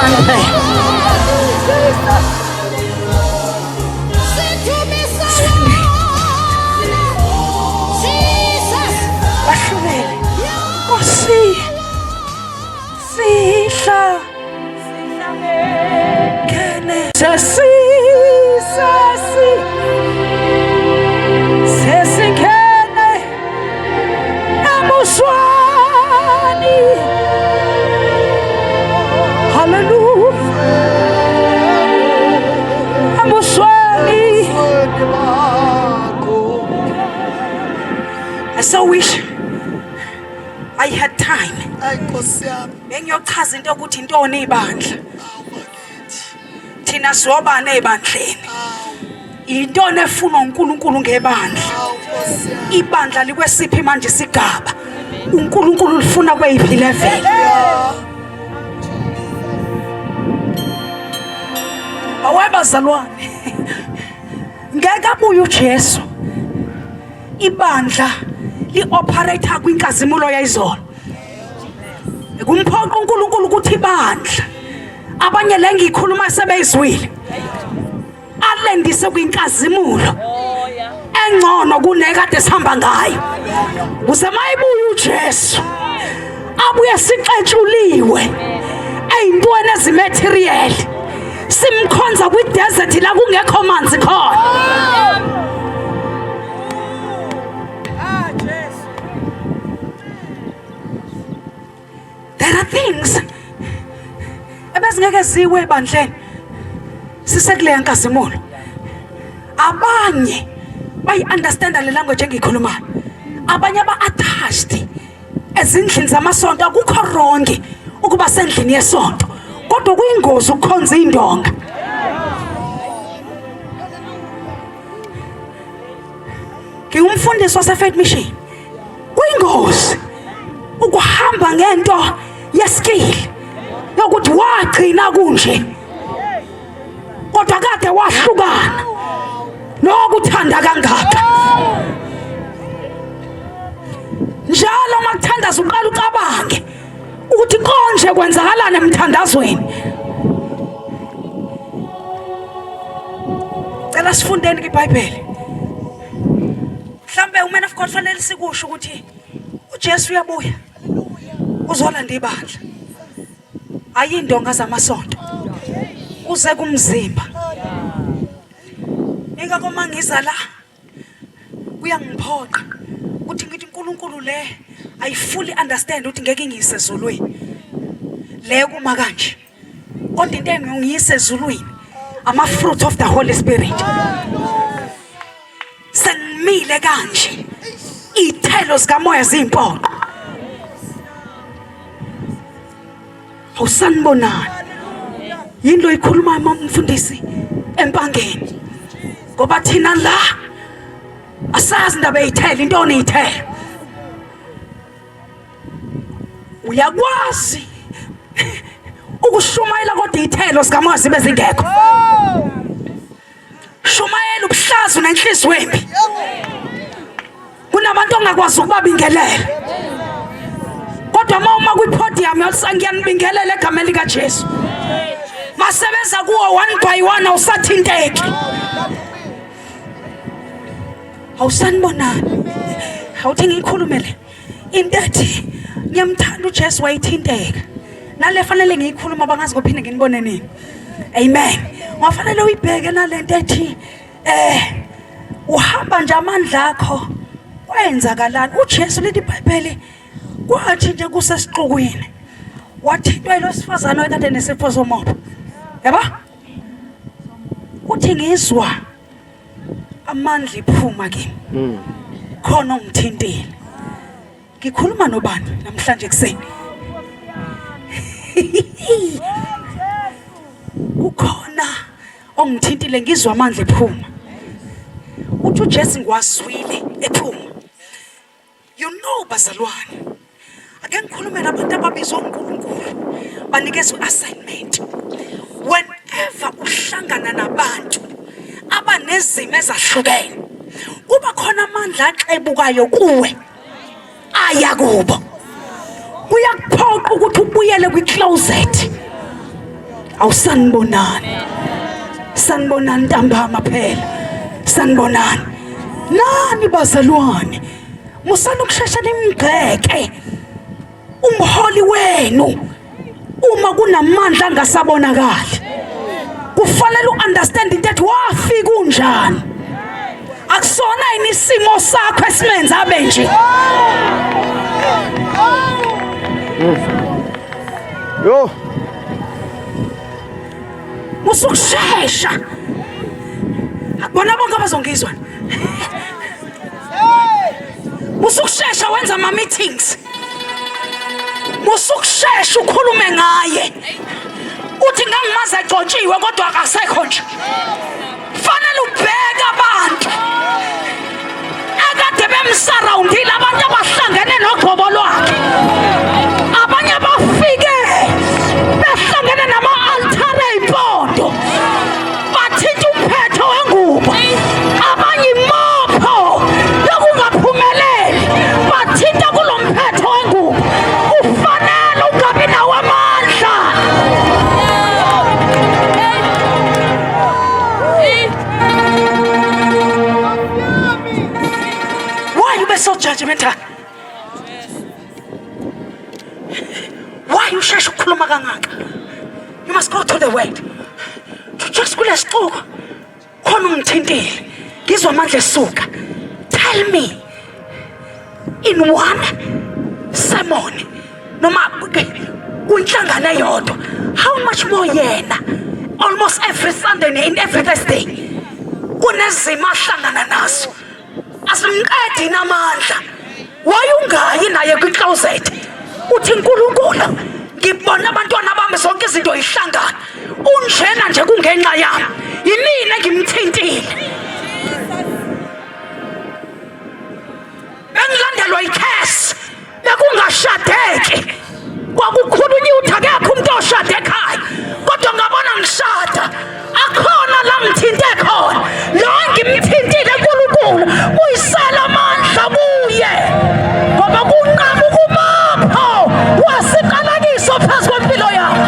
Sanibonani. Bahlulele. Nkosi. Sihla. Sihlangene. Sesi sesi. Sesingene embusweni. Hallelujah. Embusweni. I so wish I had time. Ay Nkosi yami. Bengiyochaza into ukuthi intoni ibandla. Thina siwobani ebandleni. Intoni efunwa uNkulunkulu ngebandla. Ibandla likwesiphi manje isigaba? uNkulunkulu ulifuna kweyiphi level? Awe bazalwane. Ngeke abuye uJesu. Ibandla li-operate kwinkazimulo yayizolo. Kumphoqa uNkulunkulu ukuthi ibandla abanye le ngiyikhuluma sebeyizwile alendise kwinkazimulo engcono kunekade sihamba ngayo kuze mayibuye uJesu abuye sixetshuliwe eyintweni ezimaterial simkhonza kwi-desert la kungekho manzi khona. There are things ebezingeke ziwe ebandleni sisekuleya nkazimulo. Abanye bayi-understanda le language engiyikhulumayo, abanye aba-attached ezindlini zamasonto. Akukho wrong ukuba sendlini yesonto, kodwa kuyingozi ukukhonza indonga. Ngiwumfundisi wase-Faith Mission. Kuyingozi ukuhamba ngento yeskill yokuthi wagcina kunje kodwa kade wahlukana nokuthanda kangaka. Njalo uma kuthandaza uqala ucabange ukuthi konje kwenzakalani emthandazweni. Cela sifundeni kwiBhayibheli. Mhlambe uman of God fanele sikusho ukuthi uJesu uyabuya uzolanda ibandla, ayindonga zamasonto, uze kumzimba. Ingakho uma ngiza la kuyangiphoqa ukuthi ngithi uNkulunkulu le I fully understand ukuthi ngeke ngiyise ezulwini le kuma kanje, kodwa into engiyise ezulwini ama fruit of the Holy Spirit. Sengimile kanje, iy'thelo zikamoya ziyimpoqo. Awusanibonani yini lo ikhuluma mfundisi empangeni, ngoba thina la asazi indaba eyithelo, intoni iy'thelo. Uyakwazi ukushumayela kodwa iy'thelo zikamoya zibe zingekho. Shumayela ubuhlazu nenhliziyo embi. Kunabantu ongakwazi ukubabingelela, kodwa uma uma kwipodium yothi ngiyanibingelela egameni likaJesu, masebenza kuwo one by one, awusathinteki. Awusanibonani. Awuthi ngiyikhulume le into ethi ngiyamthanda uJesu wayithinteka nale fanele ngiyikhuluma, bangazi ngophinde nginibone nini. Amen. Ngofanele uyibheke nalento ethi uhamba nje amandla akho kwenzakalani. uJesu lithi iBhayibheli kwathi nje kusesixukwini wathintwa yilosifazane oyekade nesifo somopho, yabo, uthi ngizwa amandla iphuma kimi, khona ongithintile. Ngikhuluma nobani namhlanje ekuseni? Kukhona ongithintile, ngizwa amandla ephuma. Uthi uJesu ngiwazwile ephuma. You know bazalwane, ake ngikhulume nabantu ababizwa uNkulunkulu banikezwe assignment. Whenever uhlangana nabantu abanezimo ezahlukene, kuba khona amandla axebukayo kuwe aya kubo. Kuyakuphoqa ukuthi ubuyele kwi-closet. Awusanibonani. Sanibonani ntambama phela. Sanibonani. Nani bazalwane. Musani ukushesha nimgxeke umholi wenu uma kunamandla angasabonakali. Kufanele uunderstand into ethi wafika unjani. Akusona yini isimo sakho esimenza abe nje. Yo. Usukushesha. Akubona bonke abazongizwa. Usukushesha wenza ama meetings. Usukushesha ukhulume ngaye. Uthi ngangimazi egcotshiwe kodwa akasekho nje. Fanele ubheke abantu akade bemsurroundile abantu abahlangene nogcobo lwakhe. Abanye bafike behlangene nama-altare ey'mpondo bathinta umphetho wengubo abanye imopho yokungaphumeleli bathinta kulo mphetho wengubo ufanele ungabi nawo amandla. Why you be so judgmental? Why usheshe ukukhuluma kangaka? You must go to the word. Just kulesixuku khona ungithintile. Ngizwa amandla esuka. Tell me in one sermon noma kwinhlangano eyodwa how much more yena almost every Sunday and every Thursday kunezimo ahlangana nazo asimqedi namandla wayungayi naye kwicloset uthi uNkulunkulu ngibona abantwana bami zonke izinto ihlangana unjena nje kungenxa yami yimina engimthintile bengilandelwa ikhesi bekungashadeki kwakukhulunywa ukuthi akekho umuntu oshade ekhaya kodwa ngabona ngishada akhona la ngithinte khona lo ngimthintile uNkulunkulu uyisela amandla kuye ngoba kunqaba ukumapho wasiqalekiso phezu kwempilo yakho.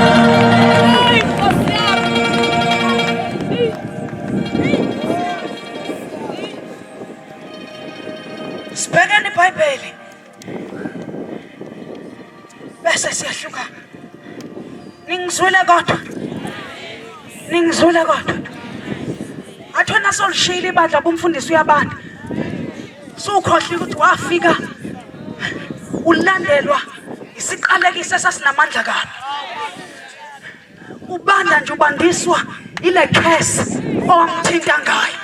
Sibhekeni iBhayibheli bese siyahlukana. Ningizwile kodwa, ningizwile kodwa. Athi wena solishiyile ibandla kumfundisi uyabanda, sukhohlile ukuthi wafika ulandelwa isiqalekiso esasinamandla kabi. Ubanda nje ubandiswa ile curse owamthinta ngayo.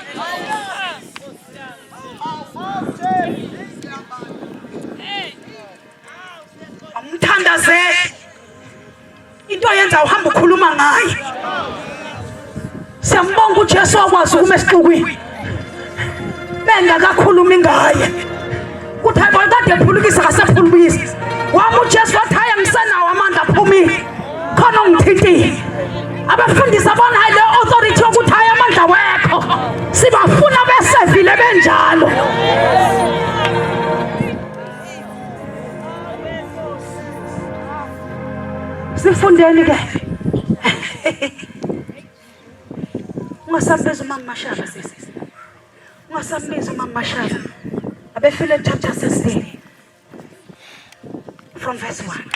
Amthandazele into oyenza uhamba ukhuluma ngaye. Siyambonga uJesu wakwazi ukuma esixukwini bengakakhulumi ngaye kuthi hayi kade ephulukisa kasephulukisa wami uJesu wathi hayi angisenawo amandla aphumile khona ungithintile abafundisi abona hayi le authority yokuthi hayi amandla wekho sibafuna besevile benjalo. Sifundeni ke. Ungasambiza umama Mashaba sisi. Ungasambiza umama Mashaba. Abefile chapter 16 from verse 1.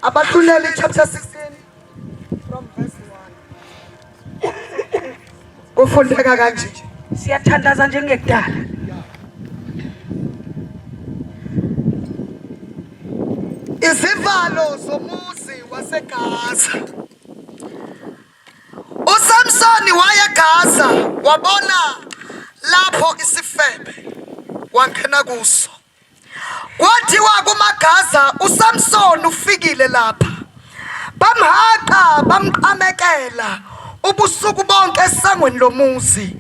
Abahluleli chapter 16 from verse 1. Kufundeka kanje. Siyathandaza njengekudala. Izivalo zomuzi waseGaza. USamsoni waya eGaza wabona lapho isifebe wangena kuso. Kwathiwa kumaGaza uSamsoni ufikile lapha. Bamhaqa bamqamekela ubusuku bonke esangweni lomuzi.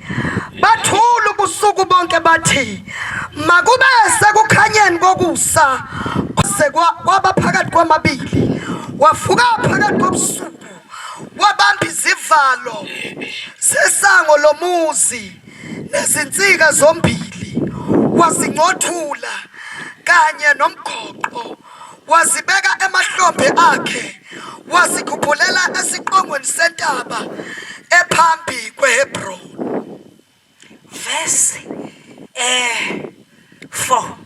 Bathula ubusuku bonke bathi makube sekukhanyeni kokusa kuze kwaba phakathi kwamabili. Wavuka phakathi kobusuku wabamba izivalo zesango lomuzi nezinsika zombili wazincothula kanye nomgoqo wazibeka emahlombe akhe. Wasikhuphulela esiqongweni sentaba ephambi kweHebroni. Verse 4.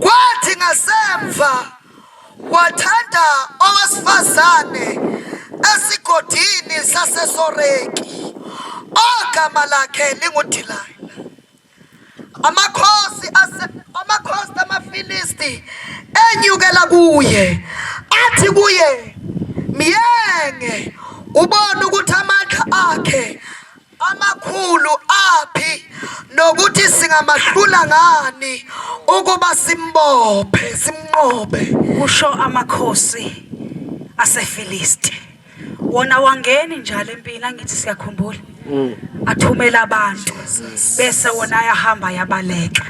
Kwathi ngasemva wathanda owesifazane esigodini saseSoreki ogama lakhe linguDelila. Amakhosi ase amakhosi amaFilisti enyukela kuye athi kuye myenge ubone ukuthi amandla akhe amakhulu aphi nokuthi singamahlula ngani ukuba simbophe simnqobe. Kusho amakhosi aseFilisti. Wona wangeni njalo empini angithi siyakhumbula. Athumela abantu bese wona ayahamba yabaleka.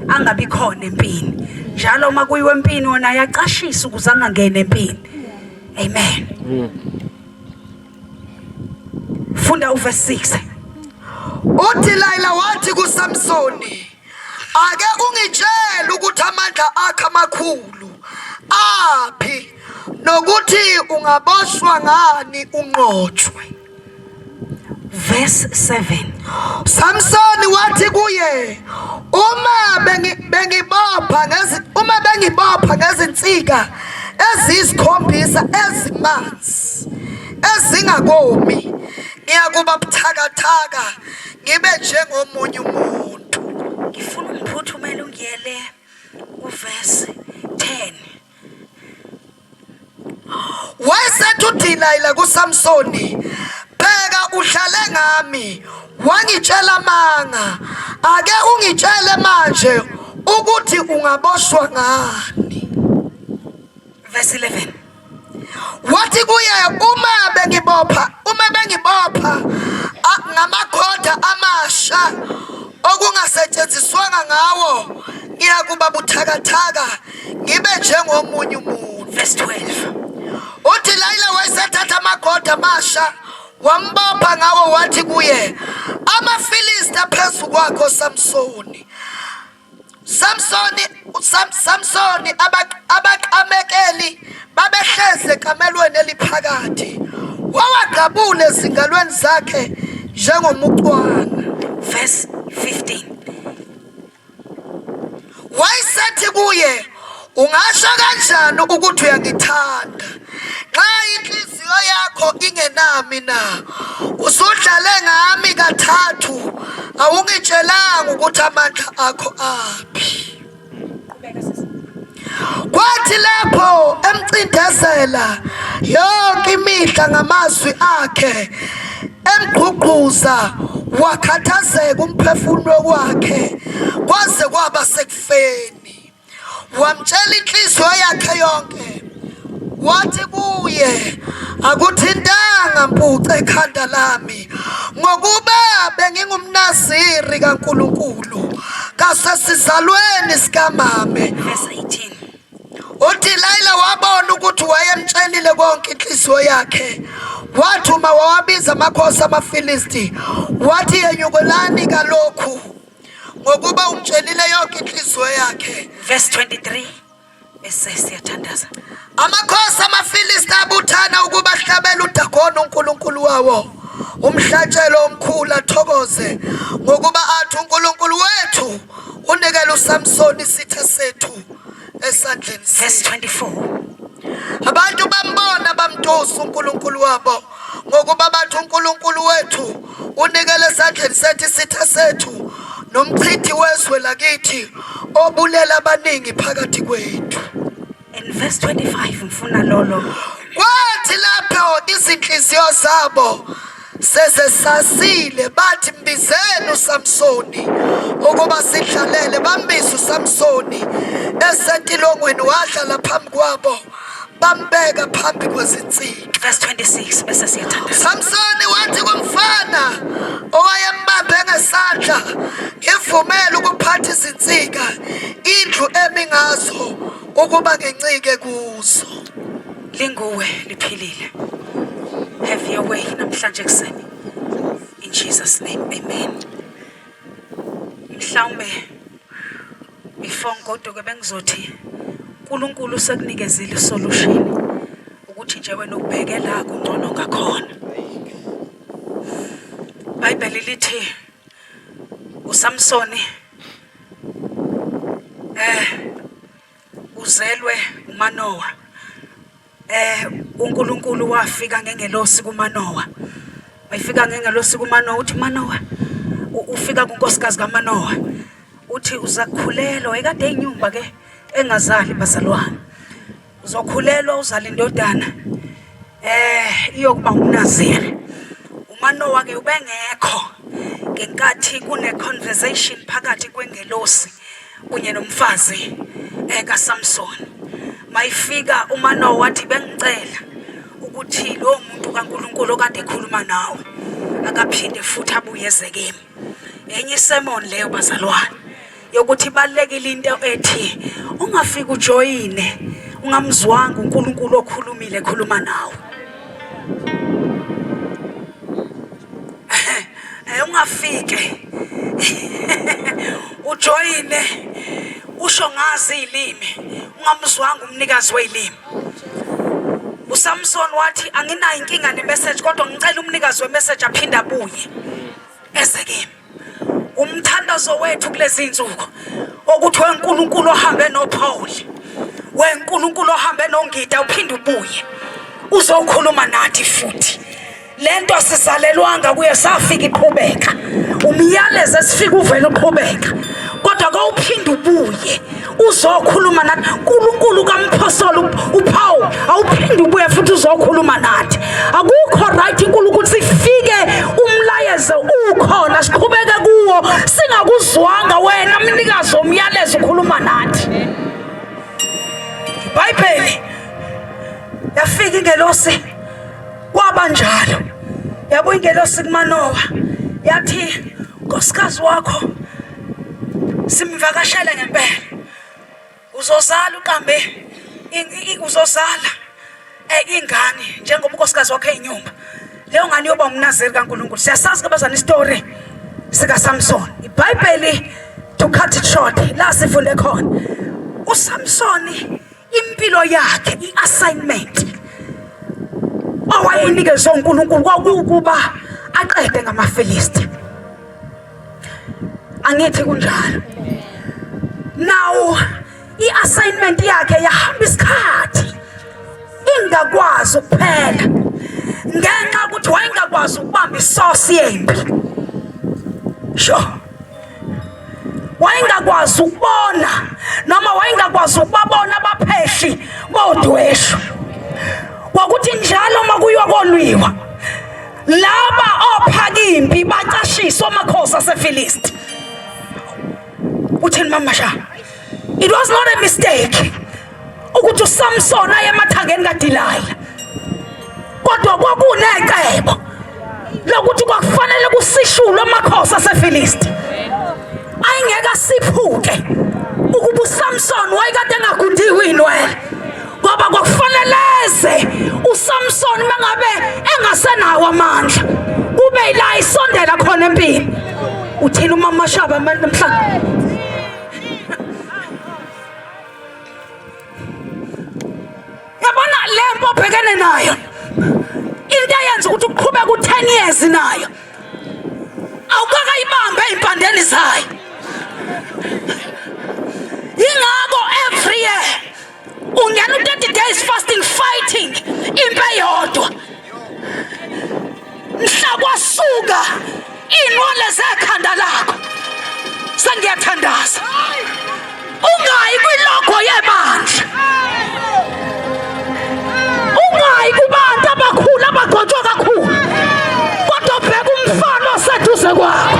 Angabi khona empini. Njalo uma kuyiwe empini wona ayacashisa ukuze angangeni empini. Amen. Funda uverse 6. UDelila wathi kuSamsoni, ake ungitshele ukuthi amandla akhe amakhulu aphi nokuthi ungaboshwa ngani unqotshwe. Verse 7. Samsoni wathi kuye, uma bengibopha ngezi uma bengibopha ngezinsika eziyisikhombisa ezimanzi ezingakomi ngiyakuba buthakathaka ngibe njengomunye umuntu. Ngifuna ungiphuthumele ungiyele kuverse 10. Wayesethi uDelila kuSamsoni, bheka udlale ngami, wangitshela amanga. Ake ungitshele manje ukuthi ungaboshwa ngani. Verse 11. Wathi kuye, uma bengibopha, uma bengibopha ngamakhoda amasha okungasetshenziswanga ngawo, ngiyakuba buthakathaka ngibe njengomunye umuntu. Verse 12. UDelila wayesethatha amagoda amasha wambopha ngawo wathi kuye, amaFilisti aphezu kwakho Samsoni. Samsoni Samsoni abaqamekeli babehlezi ekamelweni eliphakathi wawagqabula ezingalweni zakhe njengomucwana. Verse 15. Wayesethi kuye, ungasho kanjani ukuthi uyangithanda nxa inhliziyo yakho ingenami na? Usudlale ngami kathathu, awungitshelanga ukuthi amandla akho aphi. Kwathi lapho emcindezela yonke imihla ngamazwi akhe, emgqugquza wakhathazeka umphefumulo wakhe kwaze kwaba sekufeni. Wamtshela inhliziyo yakhe yonke, wathi kuye, akuthintanga mpuce ekhanda lami, ngokuba bengingumNaziri kaNkulunkulu kasesizalweni sikamame. Verse 18. UDelila wabona ukuthi wayemtshelile konke inhliziyo yakhe. Wathuma wawabiza amakhosi amaFilisti, wathi yenyukelani kalokhu ngokuba umtshelile yonke inhliziyo yakhe. Verse 23 bese siyathandaza. Amakhosi amaFilisti abuthana ukuba ahlabele uDagoni uNkulunkulu wawo umhlatshelo omkhulu athokoze ngokuba athi uNkulunkulu wethu unikele uSamsoni isitha sethu esandleni Verse 24. Abantu bambona bamtusa uNkulunkulu wabo ngokuba bathi uNkulunkulu wethu unikele esandleni sethu isitha sethu nomchithi wezwe lakithi obulela abaningi phakathi kwethu. And verse 25 ngifuna lolo. Kwathi lapho izinhliziyo zabo sezesasile bathi mbizeni uSamsoni ukuba sidlalele. Bambiza uSamsoni esentilongweni wadlala phambi kwabo bambeka phambi kwezinsika. Verse 26 bese siyathandaza. Samsoni wathi kumfana owayembambe ngesandla, ngivumele ukuphatha izinsika indlu emi ngazo ukuba ngincike kuzo. Linguwe liphilile. Have your way namhlanje ekuseni. In Jesus name, amen. Mhlawumbe before ngigoduke bengizothi uNkulunkulu usekunikezile isolution ukuthi nje wena ubheke la kungcono ngakhona. IBhayibheli lithi uSamsoni uzelwe uManowa. uNkulunkulu wafika ngengelosi kuManowa. Wayifika ngengelosi kuManowa, uthi Manowa ufika kunkosikazi kaManowa. Uthi uzakhulelwa, ekade eyinyumba ke engazali bazalwane. Uzokhulelwa uzala indodana. Iyokuba ngumNaziri. UManowa ke ubengekho ngenkathi kune conversation phakathi kwengelosi kunye nomfazi kaSamson. Mayifika uManowa wathi bengicela ukuthi lowo muntu kaNkulunkulu okade ekhuluma nawe akaphinde futhi abuye eze kimi. Enye isermon leyo bazalwane yokuthi ibalulekile into ethi ungafiki ujoyine ungamzwanga uNkulunkulu okhulumile ekhuluma nawe. Ungafike ujoyine usho ngazi izilimi ungamzwanga umnikazi wezilimi. uSamson wathi anginayo inkinga nemessage kodwa ngicela umnikazi wemessage aphinde abuye eze kimi. Umthandazo wethu kulezi insuku ukuthi weNkulunkulu ohambe noPaul, weNkulunkulu ohambe noNgida uphinde ubuye uzokhuluma nathi futhi. Lento asizalelwanga kuye, safika iqhubeka. Umyalezo esifika uvela uqhubeka. Kodwa kawuphinde ubuye uzokhuluma nathi. uNkulunkulu kamphostoli uPaul awuphinde ubuye futhi uzokhuluma nathi. Akukho right inkulunkulu ukuthi sifike umlayezo ukhona siqhubeke kuwo singakuzwanga wena mnikazi womyalezo ukhuluma nathi. IBhayibheli yafika ingelosi kwaba njalo. Yabo ingelosi kuManowa yathi nkosikazi wakho simvakashele ngempela, uzozala uqambe uzozala ingane njengoba unkosikazi wakhe eyinyumba, leyo ngane iyoba umnaziri kaNkulunkulu. Siyasazi ke bazana isitori sikaSamson. IBhayibheli to cut it short la sifunde khona uSamson impilo yakhe i-assignment awayenikezwe uNkulunkulu kwakuwukuba aqede ngamaFilisti. Angithi kunjalo. Now i-assignment yakhe yahamba isikhathi ingakwazi ukuphela ngenxa ukuthi wayengakwazi ukubamba isosi yempi. Sure. Wayengakwazi ukubona noma wayengakwazi ukubabona abaphehli bodweshu. Kwakuthi njalo uma kuyiwa kolwiwa laba ophakimpi bacashiswa amakhosi aseFilisti. Uthini mama Sha? It was not a mistake ukuthi uSamson aye emathangeni kaDelilah, kodwa kwakunecebo lokuthi kwakufanele kusishulwe amakhosi aseFilisti. Ayengeke asiphuke ukuba uSamson wayekade engagundiwe inwele, ngoba kwakufanele eze uSamson mangabe engasenawo amandla kube la isondela khona empini. Uthini umama Shaba namhlanje? Yabona le mpo obhekene nayo, into eyenza ukuthi uqhubeke u-10 years nayo awukakayibambe ey'mpandeni zayo. Yingakho every year ungena u-30 days fasting fighting impi eyodwa. Mhla kwasuka iy'nwele zekhanda lakho sengiyathandaza ungayi kwilogo yebandla, ungayi kubantu abakhulu abagcotshwa kakhulu, kodwa bheka umfana oseduze kwakho.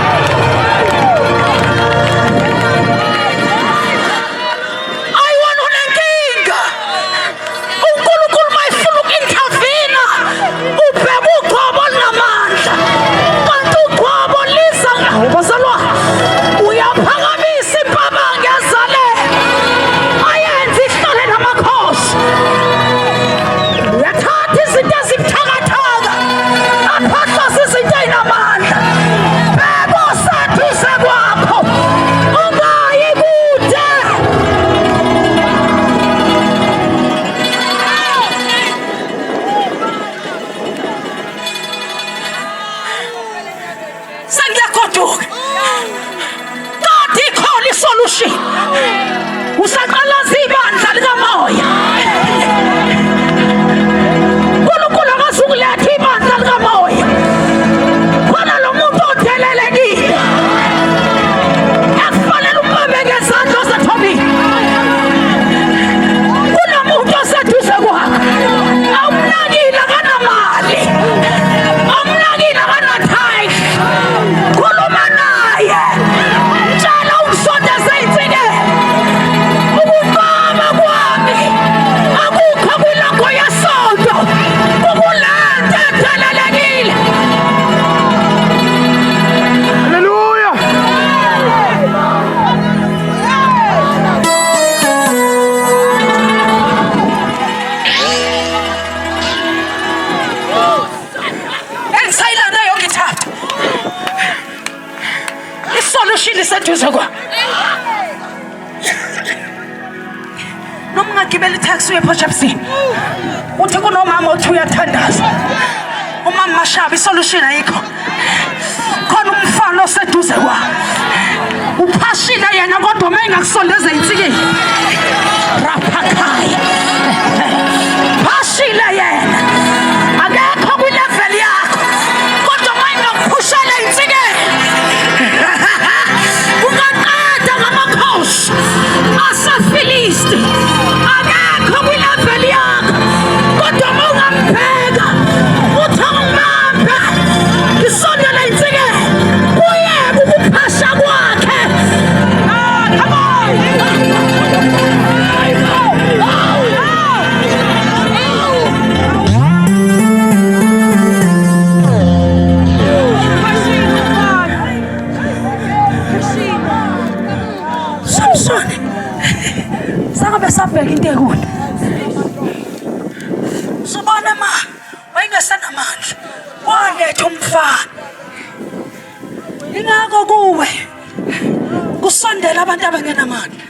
Iseduze kwa. Noma ungagibela itaxi uye ePort Shepstone. Uthi kunomama othi uyathandaza. Umama Mashaba isolution ayikho. Khona umfana oseduze kwa. Uphashile yena kodwa uma engakusondeza insikeni. Raphakhaya. Phashile yena. Akekho kwilevel yakho. Kodwa uma engakuphushela insikeni. Ungaqeda ngamakhosi aseFilisti. Akekho kwilevel yakho. Kodwa uma ungambheka uthi angibambe ngisondele insikeni kuyeke ukuphasha kwakhe. Ah, come on! Samsoni sangabe sabheka into ekude. Subona ma wayengasenamandla waletha umfana. Ingakho kuwe kusondela abantu abangenamandla.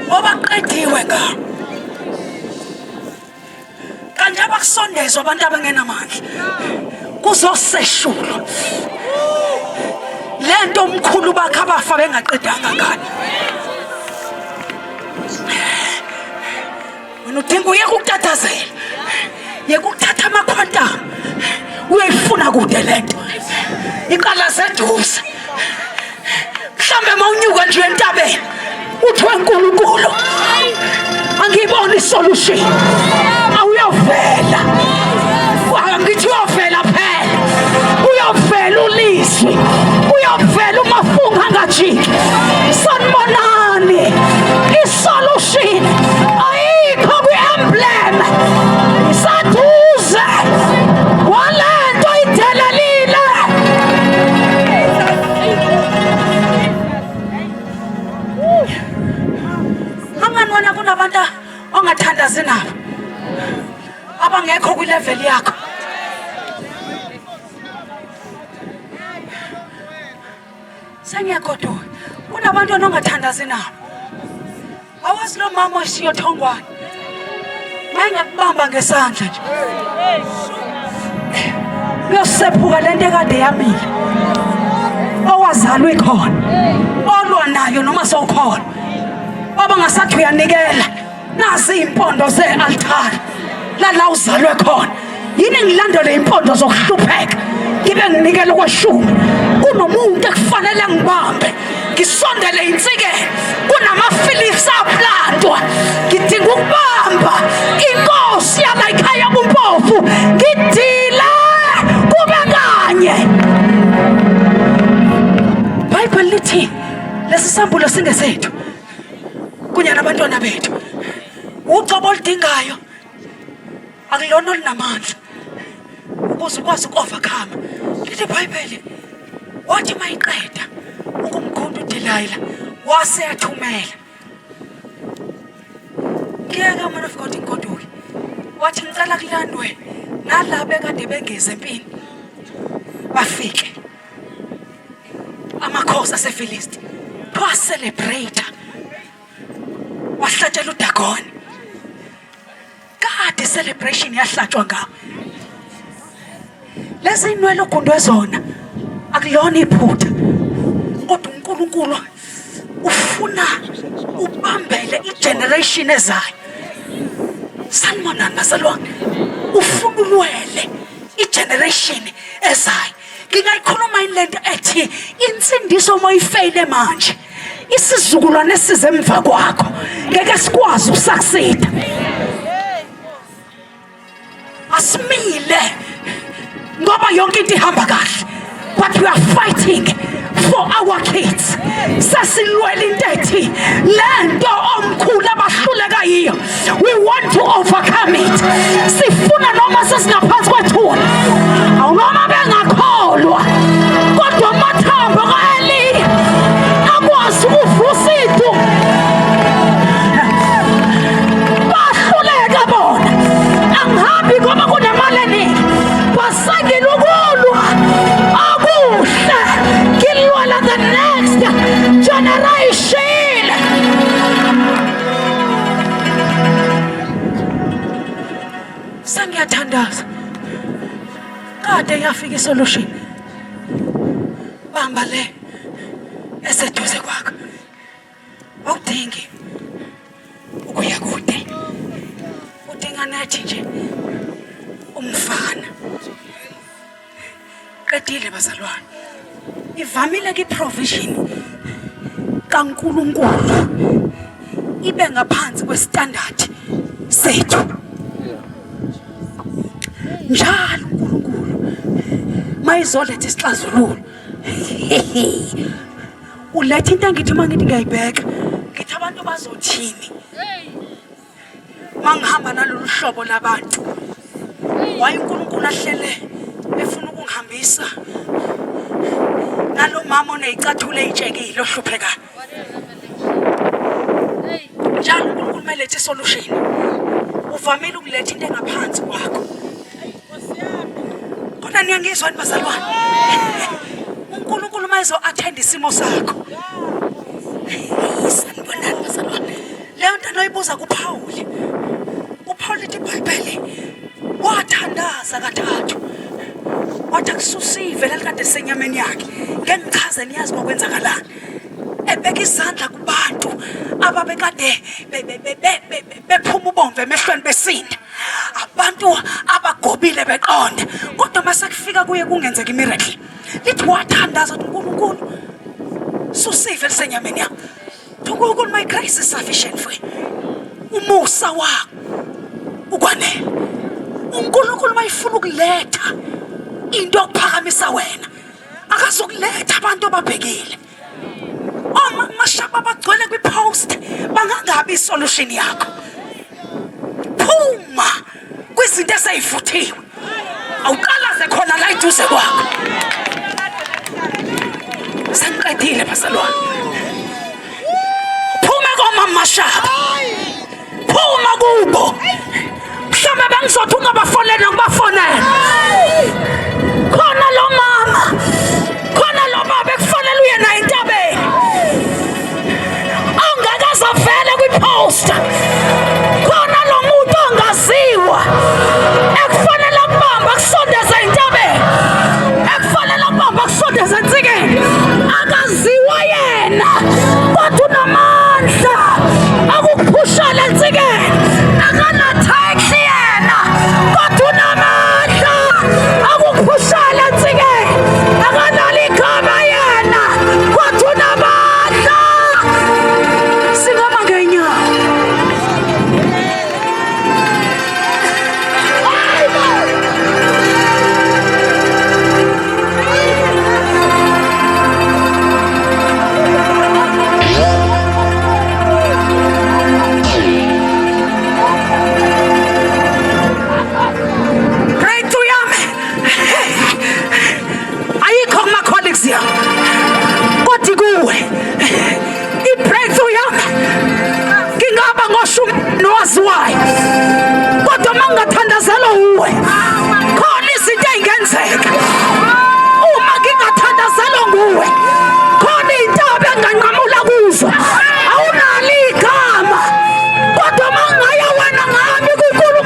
Ngoba qediwe ngabo. Kanti abakusondezwa abantu abangenamandla kuzoseshulwa lento omkhulu bakhe abafa bengaqedanga ngani. Wena udinga uyeke ukutatazela, yeke ukuthatha amakhwantamu, uyoyifuna kude lento iqala seduze. Mhlambe mawunyuka nje entabeni uthi weNkulunkulu angiyiboni isolution, awuyovela, angithi uyovela phela, uyovela ulizwi, uyovela umafunga angajiki. Sanibonani, isolution ayikho kwi-emblem, isaduze kwalento idelelile. Angani wena kunabantu ongathandazi nabo abangekho kwilevel yakho. Sengiyagoduka. Kunabantu ongathandazi nabo. Awazi lo mama oshiya othongwane. Mayengakubamba ngesandla nje. Kuyosephuka lento ekade yamile. Owazalwa ikhona. Olwa nayo noma sowukhona. Baba ngasathi uyanikela. Nazi impondo ze-altare. Lala uzalwe khona. Yini ngilandele impondo zokuhlupheka. Ngibe nginikela okweshumi. Kunomuntu ekufanele ngibambe. Ngisondele insikeni. Kunamafilisi aplantwa. Ngidinga ukubamba inkosi yala ekhaya kumpofu. Ngidile kube kanye. Bible lithi lesi sambulo singesethu kunye nabantwana bethu. Ucobo oludingayo akulona olunamandla ukuze ukwazi uku-overcome. Lithi iBhayibheli wathi mayiqeda ukumkhonta uDelilah wase yathumela. Kuyeka man of God ingoduki. Wathi ngicela kulandwe nalabo ekade bengeze empini bafike amakhosi aseFilisti celebrate wahlatshela uDagoni. Kade celebration yahlatshwa ngawo. Lezi inwele ogundwe zona akulona iphutha, kodwa uNkulunkulu ufuna ubambele igeneration ezayo. Sanibonani bazalwane, ufuna ulwele igeneration ezayo. Ngingayikhuluma yini lento ethi insindiso uma uyifeyile manje, isizukulwane esize emva kwakho ngeke sikwazi ukusucceed. Asimile ngoba yonke into ihamba kahle, but we are fighting for our kids. Sesilwela into ethi lento omkhulu abahluleka yiyo, we want to overcome it. Sifuna noma sesingaphansi kwethuna, awunoma bengakholwa, kodwa amathambo ka-Eliya akwazi ukuvusa itu. Bahluleka bona. Angihambi ngoba kunemali eningi, basangile ukulwa. Igeneration. Sengiyathandaza. Kade yafika isolution. Bamba le eseduze kwakho. Awudingi ukuya kude. Udinga nathi nje umfana. Qedile bazalwane. Ivamile ke provision kaNkuluNkulu ibe ngaphansi kwestandard sethu. Njalo uNkulunkulu mayizoletha isixazululo. Uletha into engithi uma ngithi ngiyayibheka ngithi abantu bazothini mangihamba nalolu hlobo labantu. Waye uNkulunkulu ahlele efuna ukungihambisa nalo mama oneyicathulo eyitshekile ohluphekayo. Njalo uNkulunkulu mayeletha isolution uvamile ukuletha into engaphansi kwakho. Kodwa niyangizwa yini bazalwane? uNkulunkulu uma ezo-attend isimo sakho. Sanibonani bazalwane. Leyo nto anoyibuza kuPawuli. UPawuli lithi iBhayibheli wathandaza kathathu. Wathi akususive lalikade lisenyameni yakhe. Ngeke ngichaze niyazi kwakwenzakalani. Ebeka izandla kubantu ababekade bephuma ubomvu emehlweni besinda. Abantu abagobile beqonda. Kodwa mase kufika kuye kungenzeka imiracle. Lithi wathandaza uthi uNkulunkulu susive lisenyameni yakho. uNkulunkulu my grace is sufficient for you. Umusa wakho ukwanele. uNkulunkulu mayifuna ukuletha into yokuphakamisa wena akazokuletha abantu ababhekile. Omama shaba abagcwele kwi-post bangangabi isolution yakho. Phuma kwizinto eseyivuthiwe. Awuqalaze khona la eduze kwakho. Sengiqedile bazalwane. Phuma komama shaba. Phuma kubo. Mhlawumbe bengizothi ungabafoneli nokubafonela. Khona lo mama, khona lo baba ekufanele uye naye entabeni. Ongakaze avele kwiposter. Khona lo muntu ongaziwa ekufanele akubambe akusondeze entabeni. Ekufanele akubambe akusondeze ensikeni. Akaziwa yena kodwa unamandla akuphushela ensikeni. Akana-title yena kodwa unamandla akuphushela ensikeni. Akanalo igama yena kodwa unamandla. Singama ngenyawo. Breakthrough yami ayikho kuma colleagues yami kodwa kuwe i-breakthrough yami ngingaba ngoshumi nowaziwayo kodwa uma ngingathandazelwa uwe khona izinto ey'ngenzeka uma ngingathandazelwa nguwe khona iy'ntaba enginganqamula kuzo awunalo igama kodwa uma ngingaya wena ngami kuNkulunkulu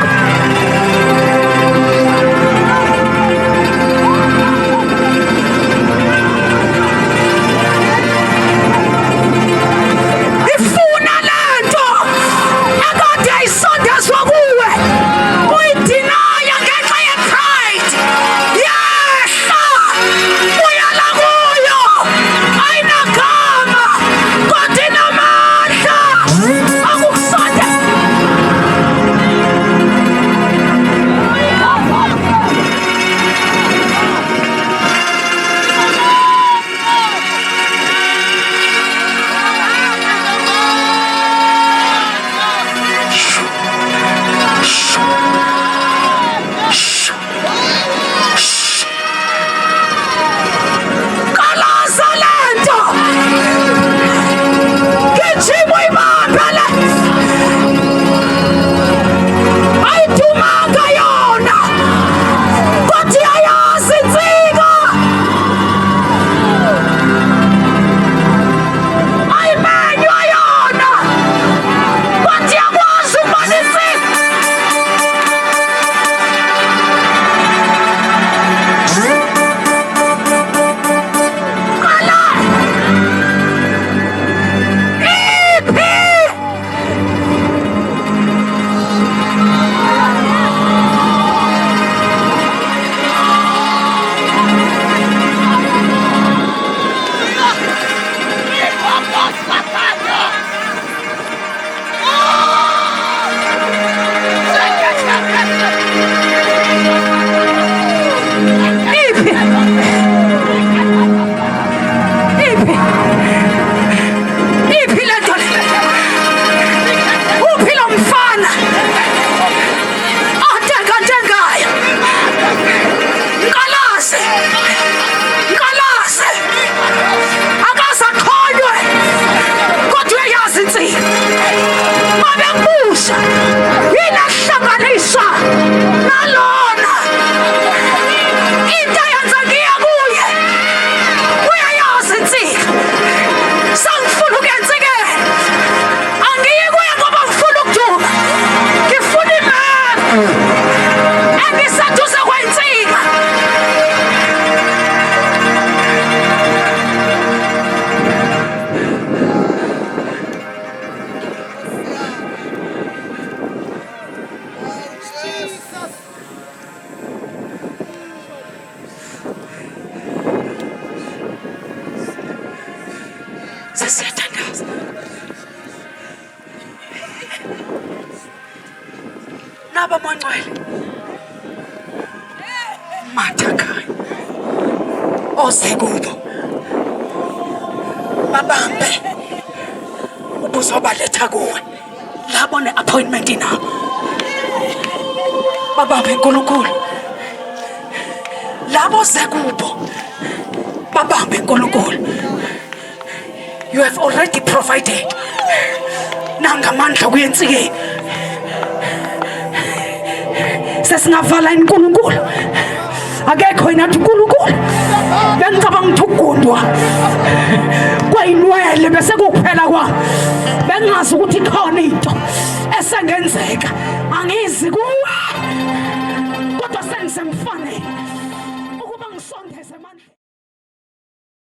ifuna lento akade isondezwa kuwe uyidinaya ngenxa Ehlanganisa yini ehlanganisa nalona into eyenza ngiya kuye uyayazi insika sangifuna ukuyensikela angiyi kuye ngoba ngifuna ukuduma ngifuna imephu engiseduze kwensika. Sesiyathandaza. Naba mongcwele. Mathakhaya. Oze kubo. Babambe. Ubuzobaletha kuwe. Labo ne-appointment nabo. Babambe uNkulunkulu. Labo ze kubo. Babambe uNkulunkulu. You have already provided. Nangamandla kuye ensikeni. Sesingavala iNkulunkulu. Akekho yena athi uNkulunkulu. Bengicabanga ukuthi ukugundwa kwayinwele bese kuphela kwami. Bengazi ukuthi ikhona into esengenzeka. Angizi